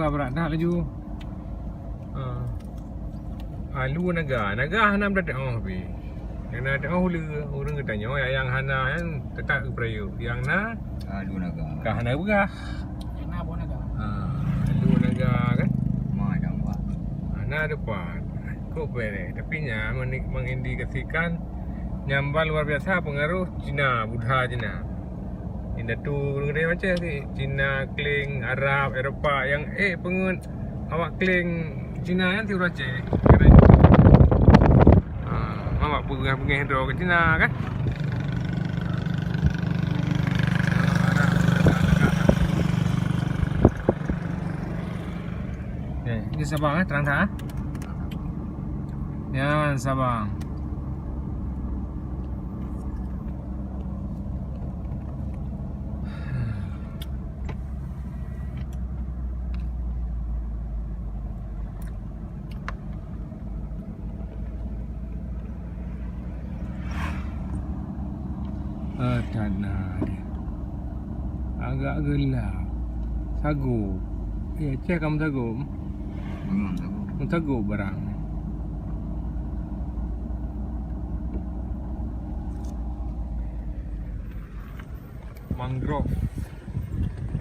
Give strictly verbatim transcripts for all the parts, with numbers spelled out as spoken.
Brat that laju. Ha. Alu naga. Naga hana beuteuôh pih. Nyang na teuôh le ureueng geutanyoe, nyang hana nyan teutap geupeurayeuk. Nyang na alu naga. Ka hana beurah. Nyang na boh naga. Ha, alu naga kan? Ma dong, Pak. Hana depan. Kok beureh. Tapi nyan meunik-, mengindikasikan nyan ban luar biasa pengaruh Cina, Buddha Cina. Indatu ureueng geutanyoe Aceh sih, Cina, Kling, Arab, Eropa, nyang ék peungeuet awak Kling Cina nyan sih ureueng Aceh. Ha, awak peugah-peugah droe keu Cina kan? Okey, ni Sabang, eh, terang dah, eh. Nyan Sabang. Ah, tanah dia. Agak gelap. Sagoe. Eh, Aceh ka meusagoe? Bangun sagoe. Meusagoe barang. Mangrove.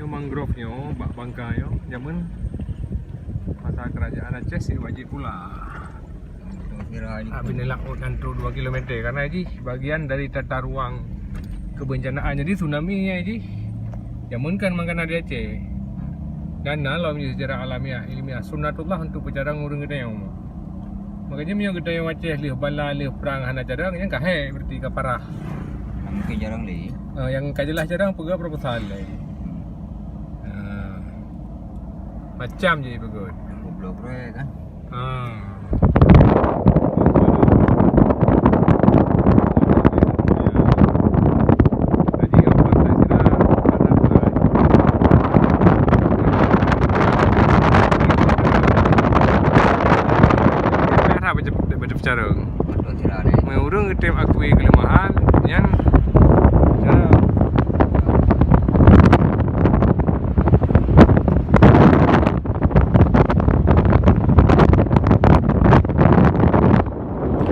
Nyoe mangrove nyoe bak bangka nyoe jameun masa kerajaan Aceh sih wajib pula. Habis nilak ot nyan trok dua kilometer karena jih bagian dari tata ruang kebencanaan. Jadi tsunami nyan jih jameun kan mangkana di Aceh. Dan na lom secara alamiah, ilmiah, sunatullah untuk peucarang ureueng geutanyoe. Makanya meunyoe geutanyoe Aceh lheueh bala, lheueh prang hana carang, nyan ka hék berarti ka parah. Mungkin carang lé. Ah, nyang ka jeulaih carang peugah proposal lé. Hmm. Ah. Macam je peugah. Goblok roe kan. Ah. Baca, baca peucarong. Meu ureueng geutem akui keuleumahan, nyan cara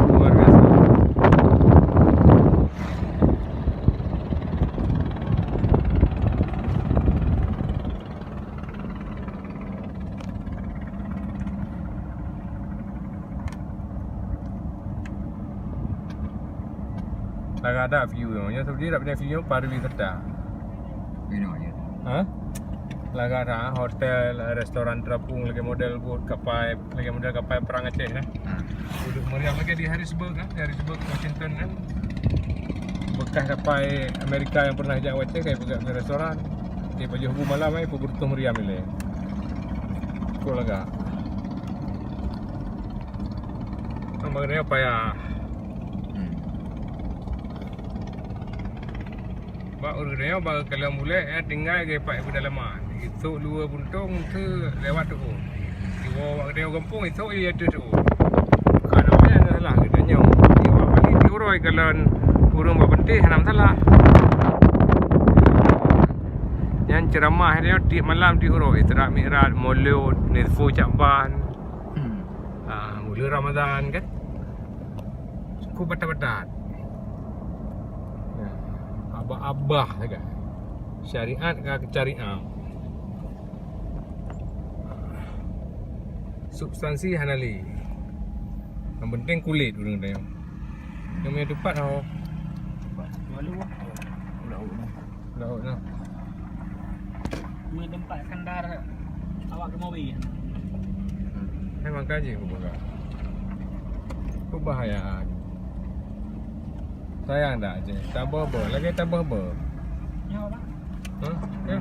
luar biasa. Lagak that view nyoe. Nyoe seperti tak punya view nyoe pariwisata. Inoe, ya. Ha? Lagak that hotel, restoran terapung lagak model bot kapai, lagak model kapai perang Aceh dah. Ha. Duduk meriam lagi di Harrisburg kan, di Harrisburg, Washington kan. Bekas kapai Amerika yang pernah jak Aceh, kayak peugah ke restoran. Di pajoh bu malam ai, peuburutoh meriam ilée. Kok lagak. Nampak kena payah. Hmm. Bak ureueng nyoe bak kalon bulek, eh, tinggai geupat peudalaman. Isok luwa buntong teu lewat tu'un. Iwoe bak geutanyoe gampông, isok ie ateueh tu'un. Bukan apa nyang salah geutanyoe. Iwoe bak bali tiuroi kalon ureueng bak peunteh hana masalah. Nyan ceuramah nyoe tiep malam tiep uroe, Isra Mi'raj, Maulud, Nisfu Sya'ban. Hmm. Ah, buleuen Ramadan kan. Cukup batat-batat. Ya. Abah-abah sagai. Syariat ka syariat. Substansi hana lé. Yang penting kulit ureueng tanyong. Yang punya tempat ho. Malu ah. Laut nah. Laut nah. Meu teumpat khandar awak keumawi. Memang kaji ku peugah. Keubahayaan. Sayang dak Aceh? Tabah beuh, lagèe tabah beuh. Nyoe, Pak. Hah? Eh?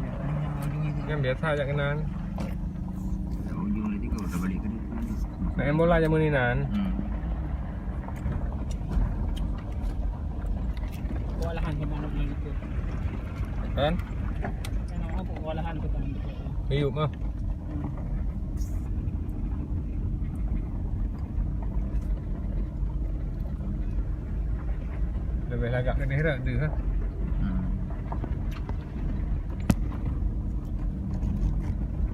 Nyan biasa jak keunan. Nak main bola jameun inan. Hmm. Kewalahan keunan. Kan? Kewalahan keunan. Hiup ah. Hmm. Leubeh lagak keuneuk rot deuh, ha? Hmm.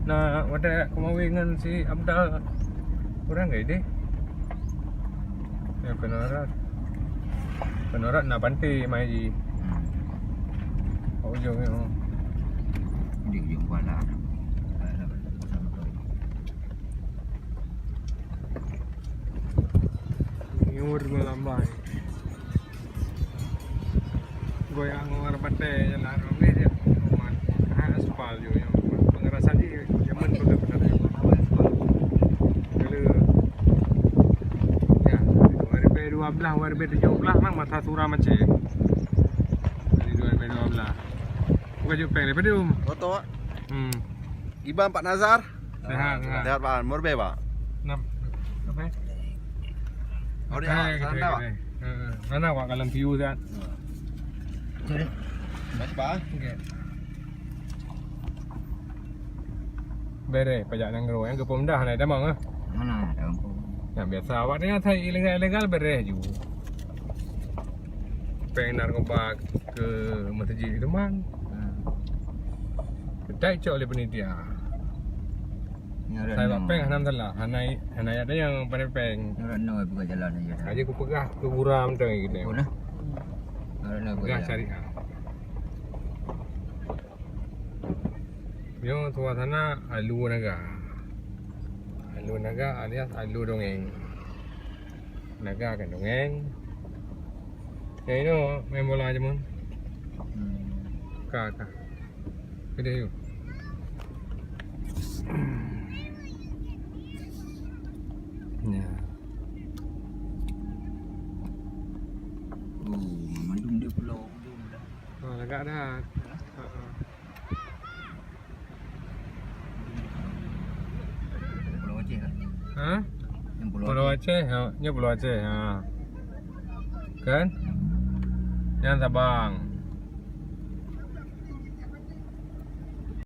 Na watèe kumawe ngon si Abdal ureueng gai deh. Ya, keunoe rot. Keunoe rot na pantai mai jih. Hmm. Ujong nyoe. Di ujong kuala. Ngiur meulambai. Goyang ngon batèe jalan rami dia. Ha, aspal je yang pengerasa je zaman tu dah pernah ada. Dulu. Ya, dua ribu dua belas, dua ribu tujuh belas nang masa suram Aceh. Dari dua ribu dua belas. Bukan jupeng daripada um. Foto, Pak. Hmm. Iban Pak Nazar. Sehat, sehat. Sehat, Pak. Murbeh, Pak. Nap-, apa? Oh, dia, okey, sana okey, dah, Pak. Okey. Heeh. Mana awak kalau view sihat? Sorry. Baik, Pak. Okey. Bereh pajak nanggroe nyang geupeumeundah na damang ah. Mana ada ampun. Nyang biasa awak ni asai ilegal-ilegal bereh ju. Peng narkoba ke masjid itu man. Hmm. Betai cok oleh penitia. Nyorat Saya no. Peng hana masalah. Hana hana ada yang pandai peng. Nyorat no buka jalan aja. Aja ku peugah ke gura mantong gitu. Oh, nah. Nyorat no buka Peugah jalan. Syariah. Nyoe suasana Alu Naga. Alu Naga alias Alu Dongeng. Naga kan dongeng. Nyang inoe main bola jameun. Hmm. Ka, ka. Gede yuk. Ya. Oh, mandum dia pulau ujung dah. Ha, lagak dah. Ha, ha. Pulau Aceh lah. Ha? Yang Pulau Pulau Aceh. Aceh. Ha, nya Pulau Aceh. Ha. Kan? Nyan Sabang.